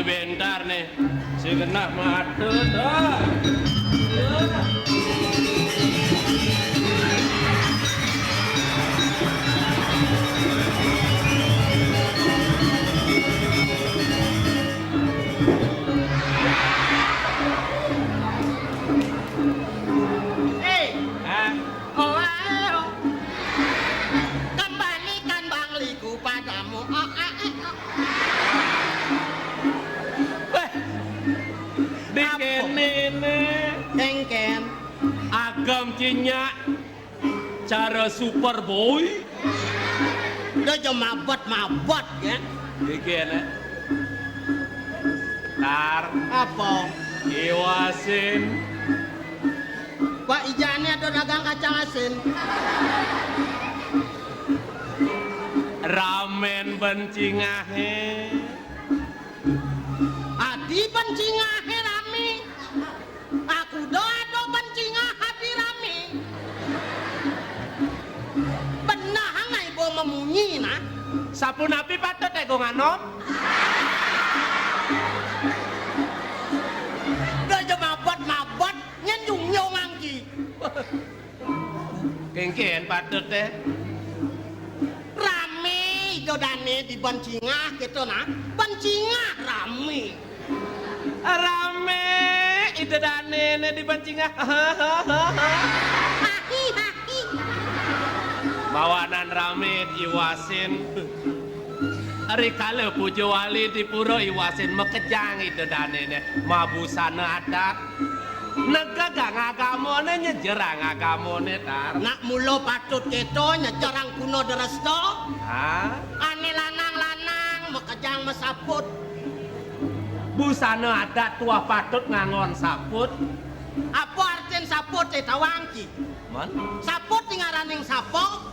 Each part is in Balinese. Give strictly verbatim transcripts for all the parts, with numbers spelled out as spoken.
Bentar nih, sing genah matut, ah. Eh, hah? Oh, ayo. Kembalikan Bang Liku padamu. Oh, ah, eh, oh. Weh, di apa? Kéné né. Kéngkén. Agam cinyak. Cara Superboy. Udah aja mabet-mabet ya. Iki enak. Tar. Apa? Iwasin. Pak, ijane ada dagang kacang asin. Ramen bencingahé. Adi bencingahé rame. Aku doa do bencingah adi rame. Benah ngai bo memunyi nah. Sapunapi patut égo nganom? Udah aja mabet-mabet. Nyén nyung-nyung angki. Kéngkén patut té. Ramé ida dané di bencingah kéto nah. Bencingah ramé. Ramé ida dané né di bencingah. Hahi, hahi. Mawanan ramé Iwasin. Rikala puja wali di pura Iwasin makejang ida dané né mabusana adat. Negegang agamané, nyejerang agamané, Tar. Nak mula patut kéto nyejerang kuna dresta. Hah? Ané lanang-lanang makejang masaput. Busana adat tuah patut nganggon saput. Apa artin saput é tawang ki? Mén? Saput ngaraning sapa?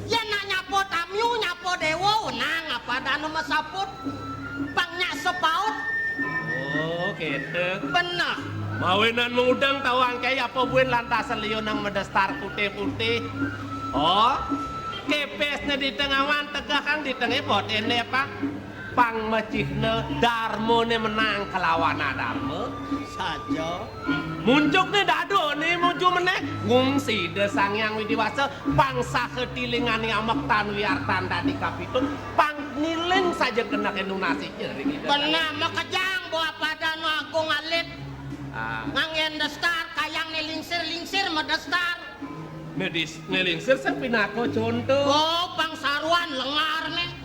Yén nak nyapa tamiu, nyapa déwa, wenang apa dana masaput. Pang nyak sepaut. Oh, kéto. Beneh. Mawinan mengudang tawang kiai apa buin lantas liu nang madestar putih-putih. Oh, kepesné di tengawan tegakang di tengé bot éné apa? Pang mecihna darmané menang kalawan adarma. Saja. Munjukné dadu né muju meneh, ngungsi Ida Sang Hyang Widi Wasa, pang saha tilingané amektan wiartan dadi kapitun, pang ngiling saja keneh nunas ica ring Ida. Beneh makejang buah padana agung alit. Ah. Nganggén destar, kayangné lingsir, lingsir madestar. Né dis-, né lingsir sing pinaka conto. Oh, pang saruan lengarné.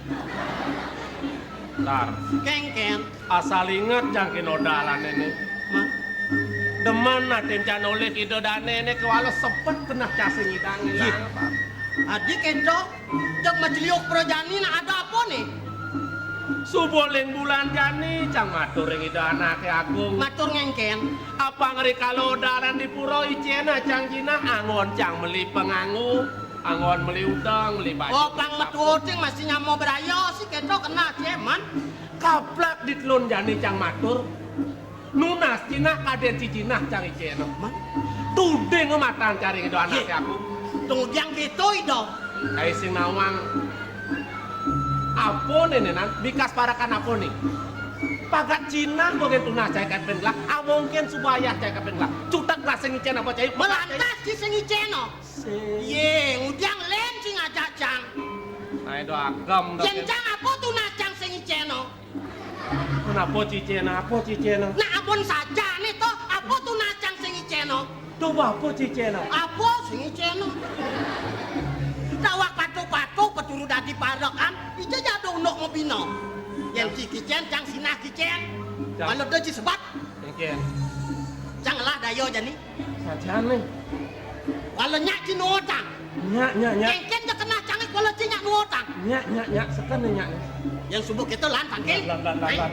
Tar. Kéngkén. Asal inget jang kina dalané né. Mén? Demen atin can olih Ida Dané né kéwala sebet keneh casing idang ilang. Adi kéto, jeg maceliuk prajani nak ada apa né? Suba ling bulan jani cang matur ring Ida Anaké Agung. Matur ngéngkén. Apang rikala dalan di pura icén cang jinah anggon cang meli panganggo, anggon meli udeng, meli baju. Oh, pang metu uting masih nyama braya sih kéto keneh cén, Mén. Kaplak di telun jani cang matur. Nunas jinah kadén cicing nah cang icén. Mén. Tuding matan cang ring Ida Anaké Agung. Tunggu jang kéto Ida. Ai sing nawang. Apa né, né, nan? Bikas parekan apa né? Pagat jinah mungkin tunas cai kaping gelah, amungkin subayah cai kaping gelah. Cutet gelah sing icén apa cai? Melantas ci sing icén, no. Sing. Yé, ngudiang lén sing ajak cang. Nah, itu agam to. Yén cang apa tunas cang sing icén, no? Kenapa cicén, apa cicén? Nah, ampun saja né to, apa tunas cang sing icén, no? Coba apa cicén? Apa sing icén? Dawak patuh-patuh peturu dadi parekan, ica jadu unduk mabina. Yén ci kicén, cang sinah kicén. Cang. Kalau ada ci sebat. Kicén. Cang ngelah daya jani. Sajan né. Kalau nyak ci nuutang. Nyak, nyak, nyak. Kéngkén ja keneh cangé kalau ci nyak nuutang. Nyak, nyak, nyak. Seken né nyak né. Yang subuh kita lan pangkil. Lan, lan, lan, lan.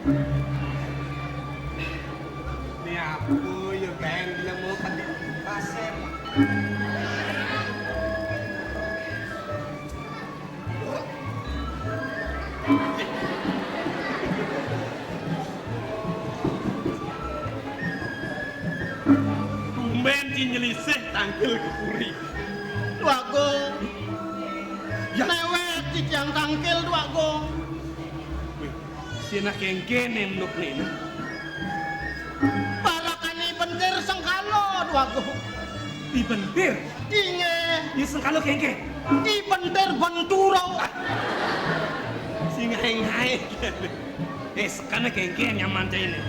Né apa ya, Bang? Bila mau tadi pasir. Tumbén ci nyelisih tangkil ka puri. Dwagung. Ya. Néwék titiang tangkil, Dwagung. Wih, sina kéngkén né menuk né. Parakané I Bentir sengkala, Dwagung. I Bentir? Inggih. Ya sengkala kéngkén. I Bentir Bentura. Sing ngaé-ngaé. Eh, sekana kéngkén nyaman cainé.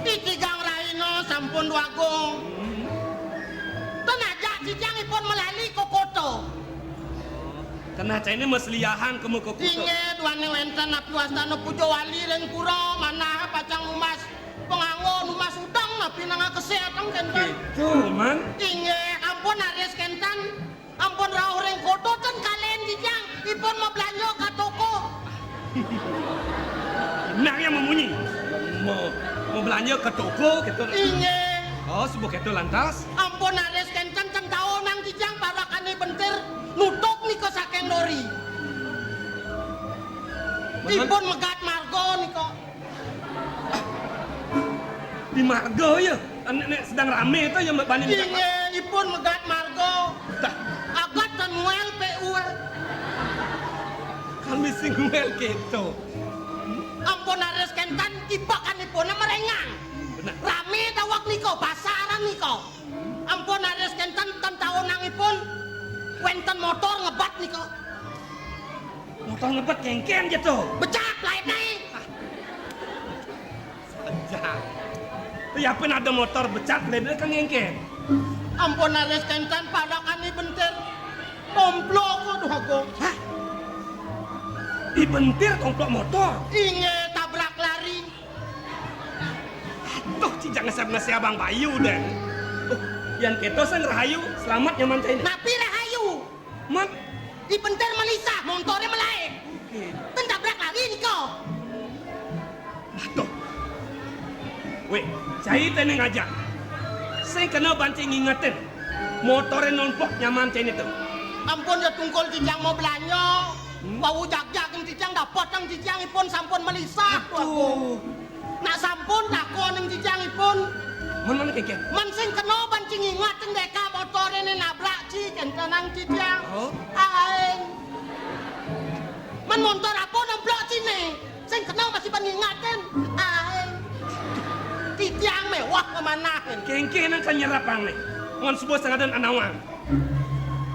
Titigang rahina sampun, Dwagung. Hmm. Ten ajak titiang ipun malali ka kota. Keneh cainé masliahan ka muka kota. Inggih, duaning wénten apiwastana puja wali ring pura, manah pacang numbas panganggo, numbas udeng, napi nang kasétan kénten. Gitu, Man. Inggih, ampun raris kénten. Ampun rauh ring kota ten kalahin titiang, ipun mablanja ka toko. Nah, yang memunyi. Mau, mau belanja ke toko gitu. Inggih. Oh, sebuah gitu lantas. Ampun raris kénten ten taunang titiang parakané I Bentir nutup nika saking lori. Bener. Ipun megat marga nika. Di marga ya. Nek, nek sedang ramé to ya bani. Inggih, ipun megat marga. Dah. Agat ten muel P U. Kami sing muel kéto. Ampun raris kénten tibakanipun merengang. Bener. Ramé daweg nika, pasaran nika. Ampun raris kénten ten taunangipun wénten motor ngebet nika. Motor ngebet kéngkén ja to. Becak laitné. Becak. Tapi apa ada motor becak laitné kan kéngkén. Ampun raris kénten parakané I Bentir. Tomplok kok, Dwagung. Hah? I Bentir tomplok motor. Inggih, tabrak lari. Aduh, ci jang ngesep-ngesep Abang Bayu deh. Oh, yan kéto sing rahayu, selamat nyaman cainé. Napi rahayu? Man? I Bentir melisah, montoré malaib. Oké. Ten tabrak lari nika. Aduh. Wéh, cai té né ngajak. Sing kena banci ngingetin. Motoré nomplok nyaman cainé to. Ampun ya tungkul titiang mau belanja. Hmm? Wau jagjag titiang dapet nang titiang ipun sampun melisah. Aduh. Nak sampun takon ning titiang ipun. Mun, mun kéngkén? Mun sing kena banci ngingetin déka motoré né nabrak ci kénten nang titiang. Oh. Aing. Mun montor apa nomplok ciné? Sing kena masih pan ngingetin. Aing. Titiang méwah pamanahin. Kéngkén nang kanyerapang né. Mun suba sangadan anawang.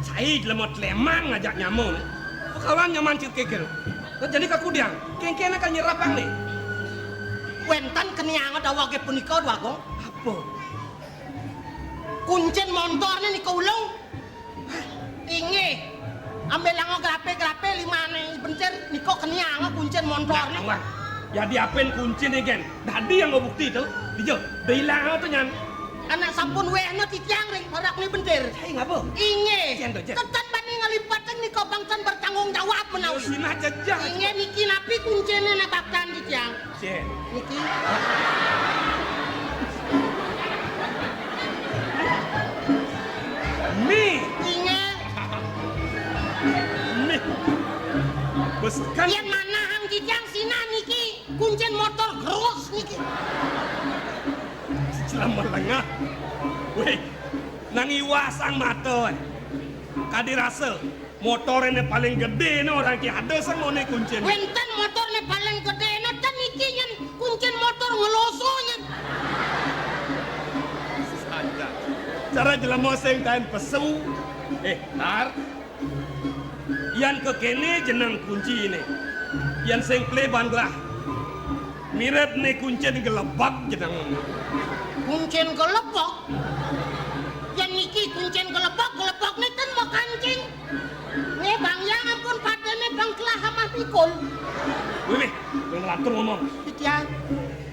Cai jelema tlémang ngajak nyama né. Pakawan nyaman cit kékir. Nah, jani kakudiang, kéngkén akan nyerapang né. Wénten kenianga dawegé punika, Dwagung. Apa? Kuncin montorné nika ulung. Inggih. Ambilanga grapé-grapé limané I Bentir nika kenianga kuncin montorné. Nah, Wan. Ya diapin kunciné gén. Dadi yang bukti to. Dija, da ilang to nyan. Anak sampun wéhna titiang ring parakané I Bentir. Cai ngapa? Inggih. Cén to, cén. Kénten bani ngalipatin nika bangsan bertanggung jawab menawi. Sinah jejeh. Inggih niki napi kunciné nak baktan titiang. Cén. Niki. Mi. Inggih. Mi. Bes kan. Yén manahang titiang sinah niki. Kuncin motor gerus niki. Selama lengah. Wéh, nang iwasang mata, wéh. Kadi rasa motoré né paling gedé né orang ki ada sing ngoné kuncin. Wénten motor né paling gedé né ten niki nyén kuncin motor ngeloso nyén. Saja. Cara jelema sing tain pesu. Eh, tar. Yan kékéné jeneng kunciné. Yan sing plé ban gelah. Mirip né kuncin gelebak jeneng. Kuncin gelebak? Yan niki kuncin gelebak, gelebak né ten makancing. Né Bang Yang ampun paténé Bang Kelah amah pikul. Wih, wih, ngelatur ngomong. Titiang.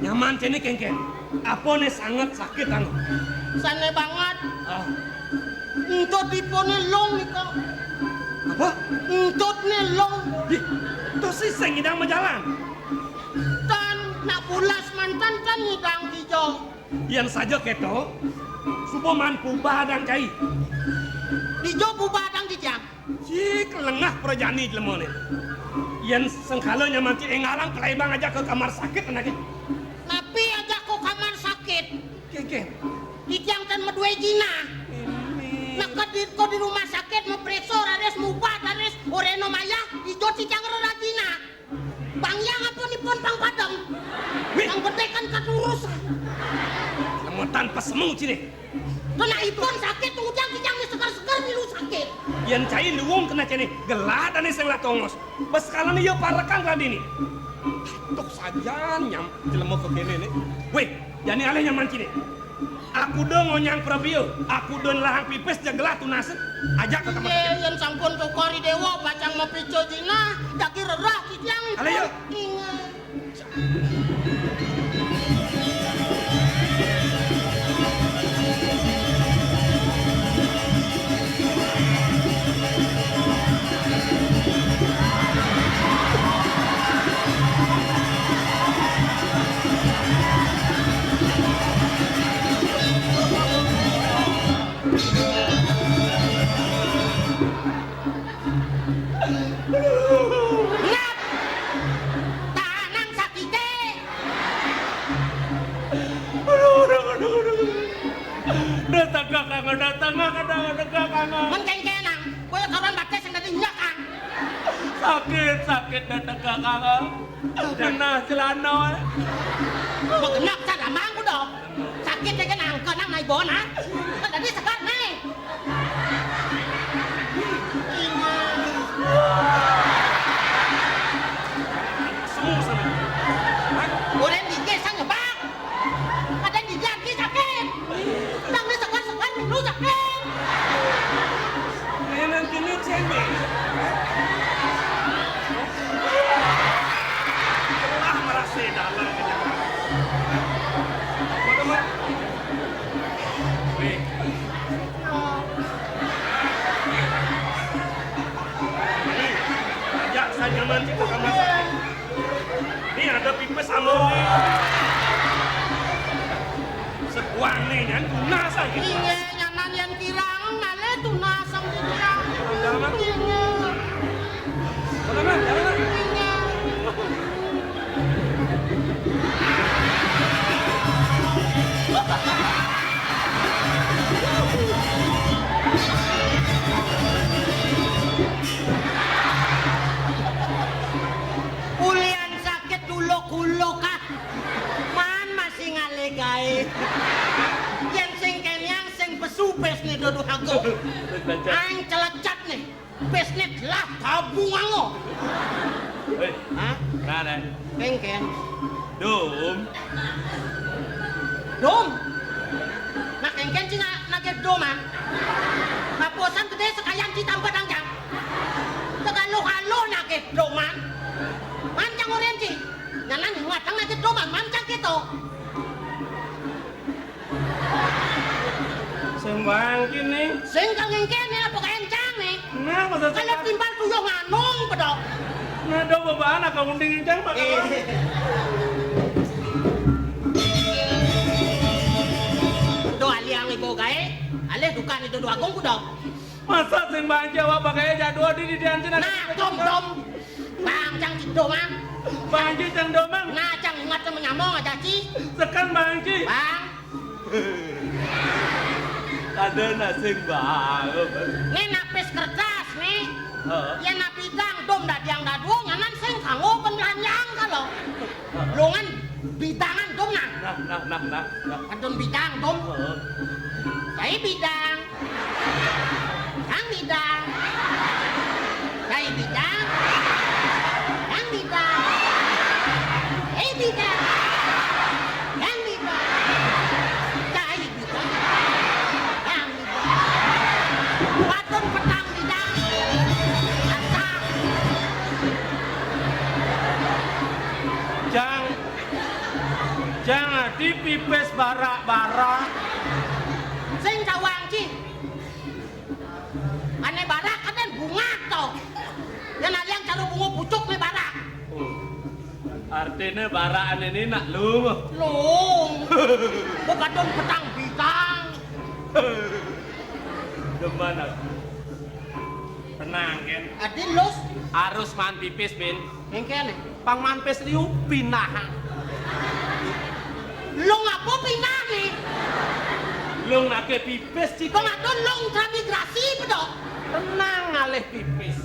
Nyaman cainé kéngkén. Apa né sanget sakit anu? Sané banget. Ah. Entut ipuné lung nika. Apa? Entutné lung. Di, to sing ngidang majalan. Tan Nak pulas manten ten ngidang dijo. Yén saja kéto, suba maan pubadang cai. Dijo pubadang titiang. Cik lengah prajani jelemané. Yén sengkala nyaman cik énggalang kelebang ajak ka kamar sakit anaké. Napi ajak ka kamar sakit? Kénkén. Titiang ten madué jinah. Ini. Neked di, ka di rumah sakit mapriksa raris mubat raris oréna mayah, dijo titiang rerah jinah. Bang Hyang ampun ipun pang padem. Wih. Yang penting kan keturusan. Lemetan pasemu ciné. Kena ipun sakit, tujang titiang né seger-seger milu sakit. Yén cai luung kena ciné, gelah dané sing lah tongos. Bes kalane ya parekan radini. Tuk sajan nyam jelema kékéné né. Wih, jani alih nyaman ciné. Aku da ngonyang prabia, aku da nelahang pipis ja gelah tunasin. Ajak ka kamar. Inggih, yén sampun tukari déwa pacang mapica jinah, jagi rerah titiang. Alah, ya. Inggih. Ngap! Tanang sakité. Aduh, aduh, aduh, aduh. Dah tegak, Kang, dah tengah, dah tegak, Kang. Men kénkénang, kowe karuan batis sing dadi nyak, Kang. Sakit, sakit, dah tegak, Kang. Genah celana. Begenak salamang kuda. Sakit ya kan angka nang naik bona. Kan tadi segar nih. Semua sana. Orang di desa nyebak. Ada di jaki sakit. Nang di segar-segar minum sakit. Ini nang kini cendek. Wah, merasa dalam. Mana, Mak? Wih. Ajak saja mandi ke kamar sakit. Ini ada pipis sama nih. Sekuang nih, kan tunas lagi. Inggih, nyanan yén kirang, nalih tunas sama kirang. Ada, Mak? Inggih. Mana, Mak? Mana, Mak? Inggih. Ulian sakit duluk-uluk, ah. Man masih ngalih gaé. Yén sing kénéang sing pesu pésné dodo agung. Aing celecat nih. Pésné lah tabung ango. Hei. Hah? Nah, nah. Kéngkén. Dum. Dum. Nah, kéngkén cina nagé dum, ah. Kapusan gedé sekayan ci tampa dangjang. Tegaluh-aluh nagé dum, ah. Mancang orén ci. Nyanan ngatang nagé dum, ah. Mancang kéto. Sing bangki nih. Sing kang engké nih apa kencang nih? Nah, masa kalau timbal tuyuh nganung pedok. Nah, do beban aku mending kencang, Pak. Eh. Do aliang ibu gaé, alih dukan itu dua gong kuda. Masa sing banci awak pakai jadwal di, di, di anjing ada. Nah, dom, dom. Bang, cang ci domang. Banci cang domang. Nah, cang ingat sama nyamong aja ci. Sekan banci. Bang. Ada na sing bang. Nih napis kertas nih. Heeh. Ya napi dang dom dadiang dadua nyanan sing kanggo penlanjang kalau. Longan bidangan dong nah. Nah, nah, nah, nah, nah. Adon bidang dong. Heeh. Cai bidang. Yang bidang. Cai bidang. Yang bidang. Cai bidang. Yang bidang. Cai bidang. Yang bidang. Adon petang bidang. Asal. Jang Jang adi pipis barak-barak. Sing cawang ci. Ané barak kan bunga to. Yén aliang cara bunga pucuk né barak. Oh. Artine barake ne nak lung. Lung. Kok kadon petang bintang. Demen aku. Tenang, Ken. Adi lus. Harus maan pipis, Bin. Engkene. Pang maan pis liu pinah. Lung apa pinah nih? Lung nake pipis, Cik. Kok ngatur lung transmigrasi, pedok? Tenang, ngalih pipis.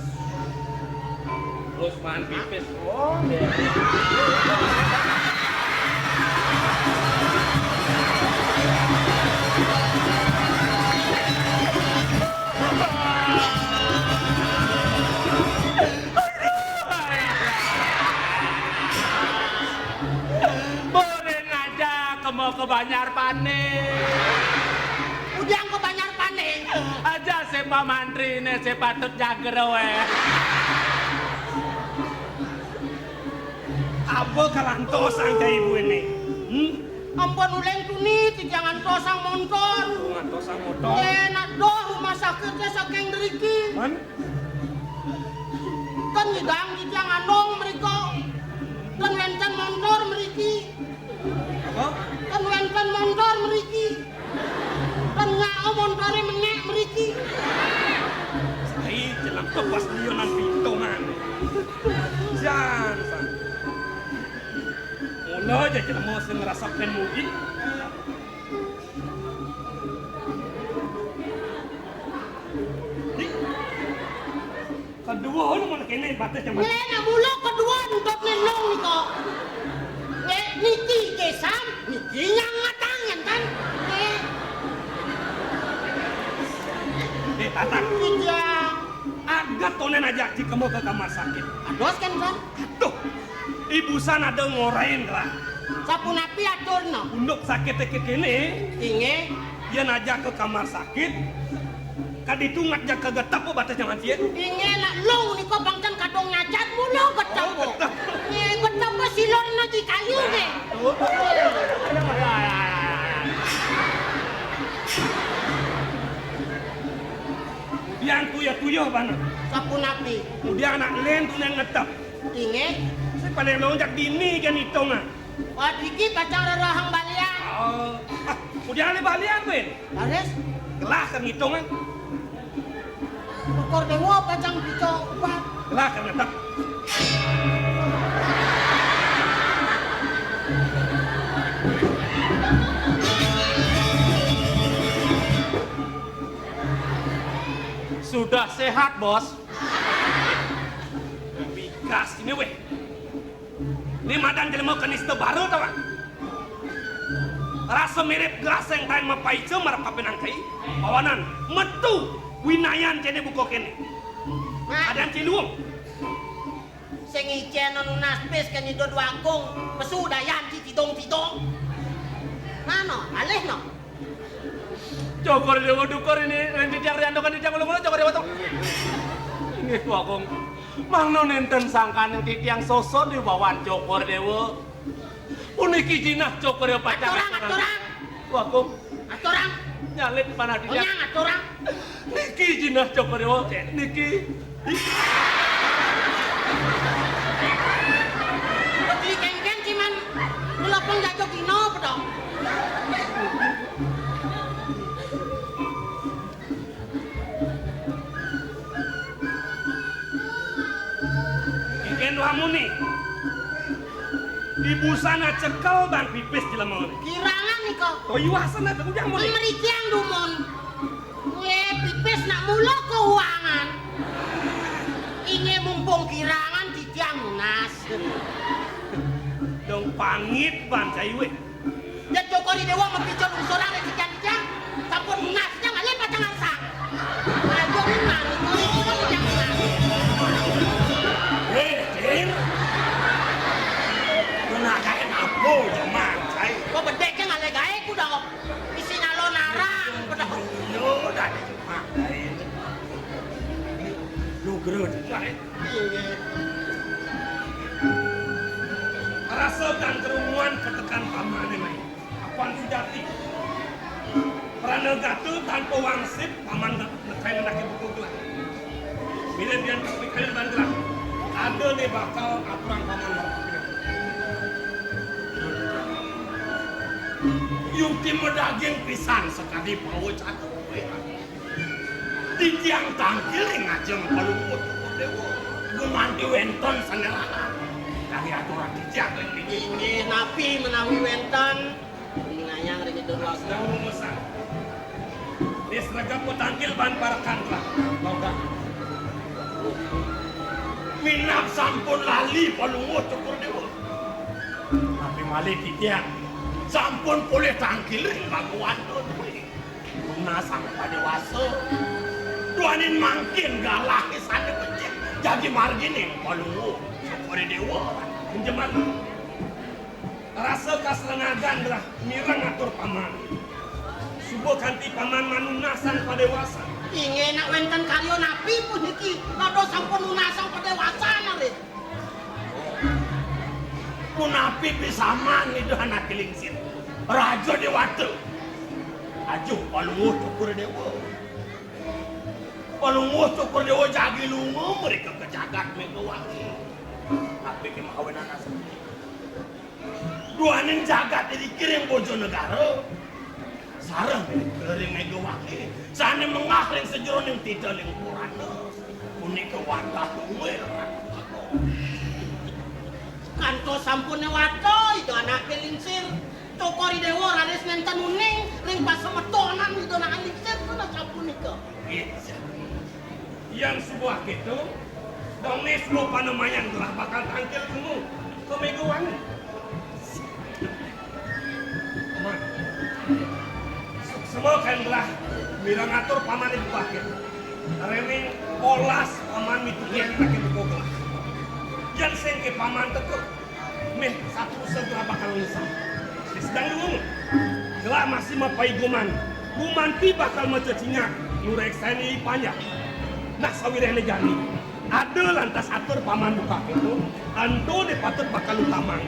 Terus maan pipis. Oh, boleh ngajak kemo ke Banjar Pane. Ujang ke Banjar Pane. Aja se pamantrine se patut jager we. Apa kalantosang cai ibu ini? Hmm? Ampun uleng tuni titiang antosang montor. Oh, antosang montor. Eh, nak doh rumah sakit ya saking deriki. Man? Kan nyidang titiang anong mereka. Kan wenten montor meriki. Apa? Kan wenten montor meriki. Kan nyao montore menek meriki. Sai, jelem pas liunan pitungan. Jan, san. Mula aja jelema sing ngrasakne muji. Di. Kedua lu mana kene batas zaman. Nge, nak mula kedua nutut nenong nika. Nge, niki kesam, niki nyang ngatang, kan? Nge. Eh, Tatang. Iya. Agat tonen aja di kemo ke kamar sakit. Ados kan, San? Aduh. Ibu san ada ngorain lah. Sapunapi aturna? Unduk sakit kene. Inge. Dia najak ke kamar sakit. Kadi tungat jak ke getep batas nyaman sieun. Inge nak lung nika bangken kadung nyajat mula getep. Oh, getep. Inge getep silurna di kayu nge. Oh. Yang tuyah-tuyah bana. Sapunapi? Udah anak len tuh yang ngetep. Inge. Saya paling lonjak dini kan hitung ah. Wah, iki pacang rerahang balian. Oh. Ah, udah ale balian, Ben. Laris. Gelah kan ngitungan. Ukur dewa pacang pico upat. Gelah kan ngetep. Sudah sehat, Bos. Bigas ini, weh. Ni madan jelema kenista baru tawang. Rasa mirip gaseng tain mapaica marep kapinang kai. Pawanan metu winayan cene buka kene. Nah. Adan ciluung. Sing icen nunas pis kan nyedot wakung, pesu dayan ci tidong-tidong. Nano, alih no. Cokor Dewa Dukor ini, ring titiang rianto kan titiang ulo-ulo Cokor Dewa to. Inggih, Kakung. Mangda nenten sangkaning titiang sosod di bawan Cokor Dewa. Puniki jinah Cokor Dewa pacang aturang, aturang. Kakung. Aturang. Nyalit panah titiang. Onyang aturang. Niki jinah Cokor Dewa. Niki. Beli kengkeng ciman ngelopong jatuh dino pedong. Kengkeng doang muni. Di busana cekel dan pipis jelema. Kirangan nika. Oh, iya, asana, ujang muni. Merikiang dumun. Ye, pipis nak mula keuangan. Inge mumpung kirangan titiang nunas. Dong pangit ban cai weh. Ya Cokor Dewa mapicul usuran rek titiang titiang. Sampun nunas titiang ale pacang arsang. Ayo nunas, nunas titiang nunas. Eh, Cir. Kena kain apa jaman cai? Kok bedek yang ale gae ku dong. Isi nalon arang, pedang. Yo, dah dimakai. Nugra dimakai. Rasa dan kerunguan ketekan pamane mai. Apan sujati. Pranagata tanpa wangsit paman nekai mendaki buku gelah. Bila dia tak pikir dan gelah. Ada ni bakal aturang paman marah. Yukti madaging pisan sakadi pawecana. Titiang tangkil ring ajeng Palungguh Cokor Dewa. Gumanti wénten sané lalap. Kari aturan titiang ring niki. Inggih, napi menawi wénten? Ningayang ring Ida Dwagung. Sedang rumusan. Nis regep patangkil ban parekan lah. Logat. Minab sampun lali Palungguh Cokor Dewa. Napi malih titiang sampun polih tangkil ring Bhagawan Dudi. Nunas Sang Padéwasa. Duaning mangkin galahé sané becik jagi margining Palungguh Cokor Dewa. Enjeman. Rasa kasrenagan gelah mireng atur paman. Suba kanti paman manunasang padéwasa. Inggih, nak wénten karya napi puniki? Dados sampun nunasang padéwasan, aré. Punapi pisaman Ida Anaké Lingsir, Raja Déwata? Ajuh Palungguh Cokor Déwa. Palungguh Cokor Déwa jagi lunga mrika ka jagat Mégawangi. Napi ké mawinan asapunika? Duaning jagat iriki ring Bojonegara, sareng ring Mégawangi, sané menggah ring sajeroning tida lingkurana. Punika wantah duwé. Kantos sampuné wata Ida Anaké Lingsir, Cokor I Déwa raris nénten uning ring pasemetonan Ida Anaké Lingsir, punika sapunika. Nggih. Yén suba kéto, dongé suba panemayan gelah bakal tangkil kemu ka Mégawangi. Paman. Suksma kan gelah mireng atur paman ibu paket. Réning polas paman mituki anak ibu gelah. Yén sing ké paman teka, méh satu segelah bakal ngisang. Sedang dulu. Gelah masih mapaigoman. Gumanti bakal macecingak. Nuréksain i panjak. Nah, sawiréhné jani. Ada lantas atur paman buka pintu, ento né patut bakal utamang.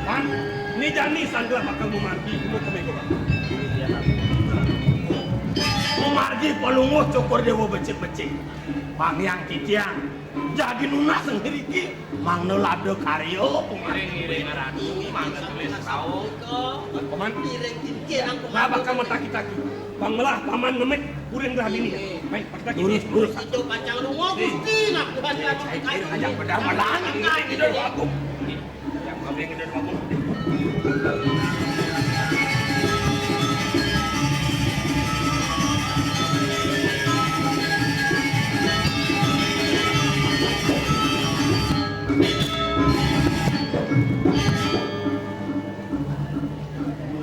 Pan, né jani sanggra bakal mamargi, kumu kemego. Mamargi Palungguh Cokor Déwa becik-becik. Pang yang titiang, jagi nunas ngriki, mangda lada karya, ngiring-ngiring ratu, mangda tulis rauh. Paman, ngiring titiang, nah, bakal mataki-taki. Pang melah paman ngemit. Kuring gelah dini. Baik, Pak Lurus, lurus. Itu pacang lunga, Gusti. Nah, bukan lagi. Ajak bedah malang. Ini kita dua aku. Yang kami kita dua aku.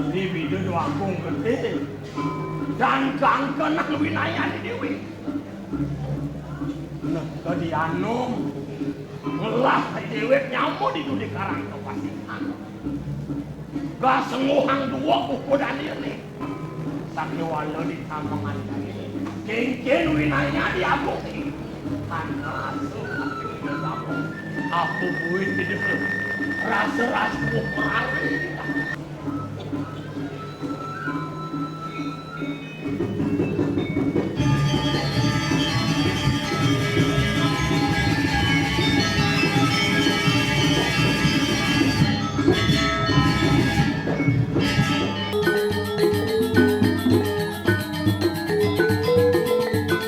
Ini bida dua aku ngerti. Dan kangkenan winayané déwé. Nah, kadi anom ngelah déwék nyama di dudi karang kepasihan. Gasengguhang dua kukudané. Sakéwala di tambangan kami. Kénkén winaya di agung. Panas. Apa buin hidup? Rasa-rasa merari.